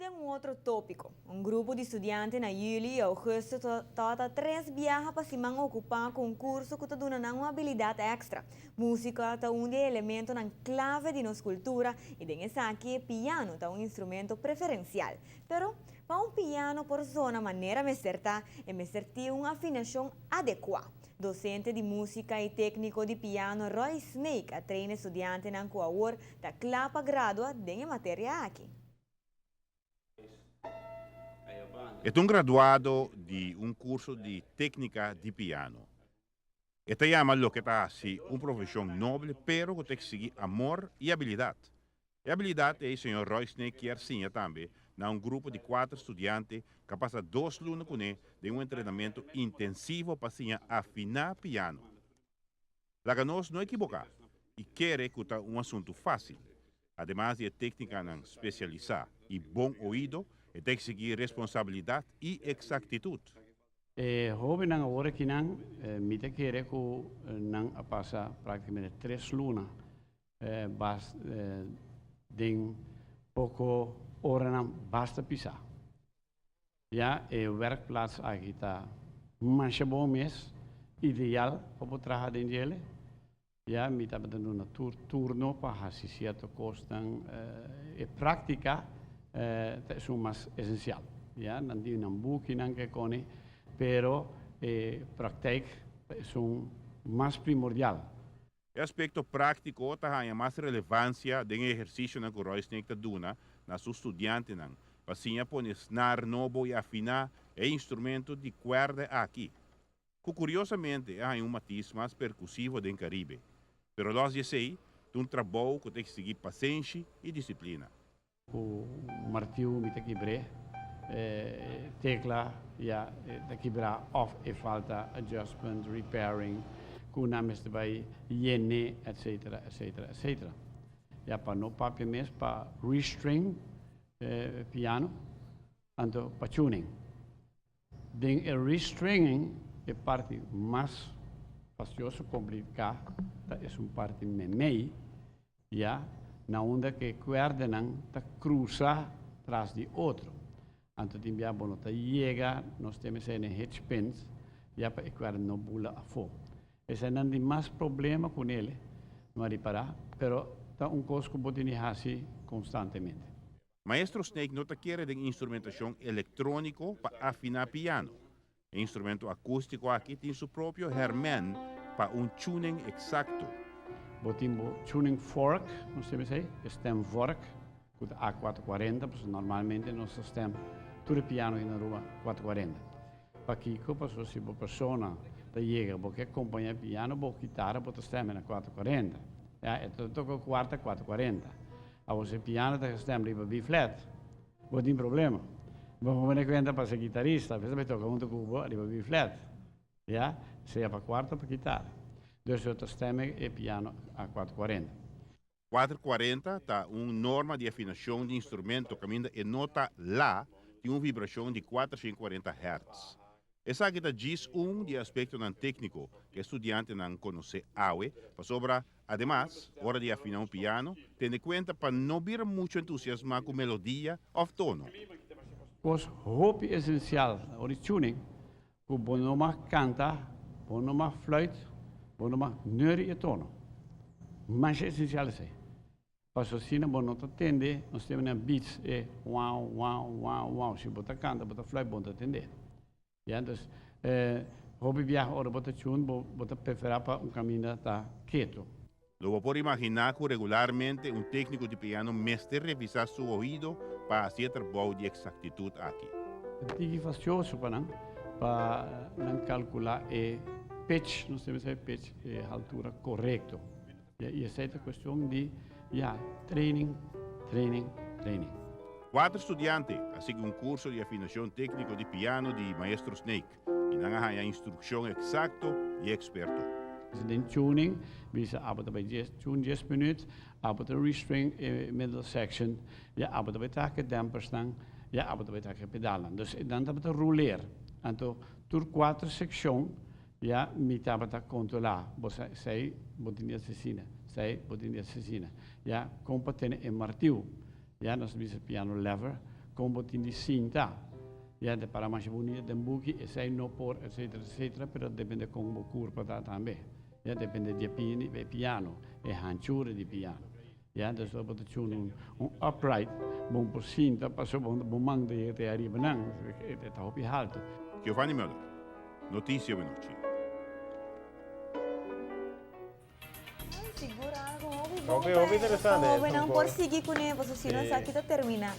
Den un otro topico, un grupo di studiante na juli y augustus ta tres biaha pa siman ocupa cu un curso cu ta duna un habilidad extra. Musica ta un elemento clave di nos cultura y den esaki piano ta un instrumento preferencial. Pero pa un piano por zona manera mester ta, e mester tin un afinacion adecua. Docente di musica y tecnico di piano Roy Snake a train studiantenan cu awor ta cla pa gradua den materia aki. E ta un graduado di un curso di tecnica di piano. E ta yama loke e ta hasi un profesion noble, pero cu ta exigi amor y habilidad. E habilidad ey señor Roy Snake kier siña tambe na un grupo di cuater studiante cu a pasa 2 luna cu ne den un entrenamento intensivo pa siña afina piano. Laga nos no ekivoca y kere cu ta un asunto facil. Ademas di tecnica specialisa y bon oido, ta exigi responsabilidad y exactitud. Hobennan awor aki nan, mi ta kere cu nan a pasa practicamente 3 luna bas, den poco ora nan basta pisa. Ja, e werkplaats aki ta masha bon mes, ideal pa traha den dje. Ja, mi tabata duna turno pa hasi cierto cosnan, e practica ta mas esencial. Ja, nan tin un buki nan ke kone, pero praktijk ta un mas primordial. E aspecto practico ta mas relevancia den ehercicio cu Roy Snake ta duna na su studiantenan. Pa asina pone snaar nobo y afina e instrumento di cuerda aki. Cu curiosamente tin un matiz mas percusivo den Caribe. Pero los di esey, un trabou cu ta exigi pasenshi y disciplina. Cu martiu mi ta kibra, tecla ya ta kibra of e falta adjustment, repairing, cu nan mester bay yene, etc., etc., etc. Ya pa no papia mes pa restring piano, anto pa tuning. Den e restringing e parti mas fastioso, complica, ta e un parti memei, ya, na unda cu cuerdanan ta crusa tras di otro. Anto tin bia bo no ta yega, nos tin e hitch pins, ya pa e cuerda no bula afo. Esey nan di mas problema cu ne, no ripara, pero ta un cos cu bo tin di hasi constantemente. Maestro Snake no ta kere den instrumentacion electronico pa afina piano. E instrumento acustico aki tin su propio herment pa un tuning exacto. Bo tin tuning fork, nos tin esey, stemvork, cu A440, pues normalmente nos stem tur piano na Aruba 440. Pakico, paso si bo persona ta yega, bo kier acompaña piano, bo guitarra, bo stem na 440. Ja, e toca cuarta 440. Awor si piano ta stem riba B flat, bo tin problema. Bo pone cuenta pa ser guitarista, bo ta toca hunto cu bo riba B flat. Ja, sea pa cuarta pa guitarra. Dus bo stem e piano a 440. 440 ta un norma di afinacion di instrumento caminda e nota La tin un vibracion di 440 Hz. Esaki ta djis un di aspecto tecnico cu studiantenan conoce awe, pasobra, ademas, ora di afina un piano, tene cuenta pa no bira mucho entusiasma cu melodia of tono. Cos hopi esencial, ora tuning, cu bo no mag canta, bo no mag fluit, bo no mag neuri e tono. Mas esencial esey. Paso asina bo no ta tende, nos tin beats e wow, wow, wow, wow. Si bo ta canta, bo ta fluit, bo no ta tende. Ja, dus hopi biaha ora bo ta tune, bo ta prefera pa un caminda ta keto. Lo por imagina cu regularmente un tecnico di piano mester revisa su oido pa haci trabou di exactitud aki. Tiki fastioso pa nan, pa nan calcula e pitch, nos tin e pitch, e altura corecto. Y esey ta cuestion di, ja, training, training, training. Cuater studiante a sigui un curso di afinacion tecnico di piano di Maestro Snake y nan a haya instruccion exacto di experto. Den tuning, bisa abo ta bay tune 10 minuut, abo ta restring e middle section, ja abo ta bay take dampers nan, ja abo ta bay take pedalen. Dus dan tabata roleer. Anto tur cuater seccion, ja mi tabata controla. Bo sei bo tin di asina, sei bo tin di asina. Ja, con pa tene e martiu. Ja, nos bisa piano lever, Kon bo tin di sinta. Ya te para masha bunita den buki, esei no por, etcetera, etcetera, pero depende kon bo kurpa ta tambe. Ya depende di e piano, e hanchura di piano. Ya, dus bo ta tune un un upright, bo por sinta pasobra bo man ta yega te ariba nan, e ta hopi haltu. Giovanni Muller, Noticia Awenochi. Sigur algo hopi bon pa e hobennan por sigui kuné, pasobra si no esaki ta terminá.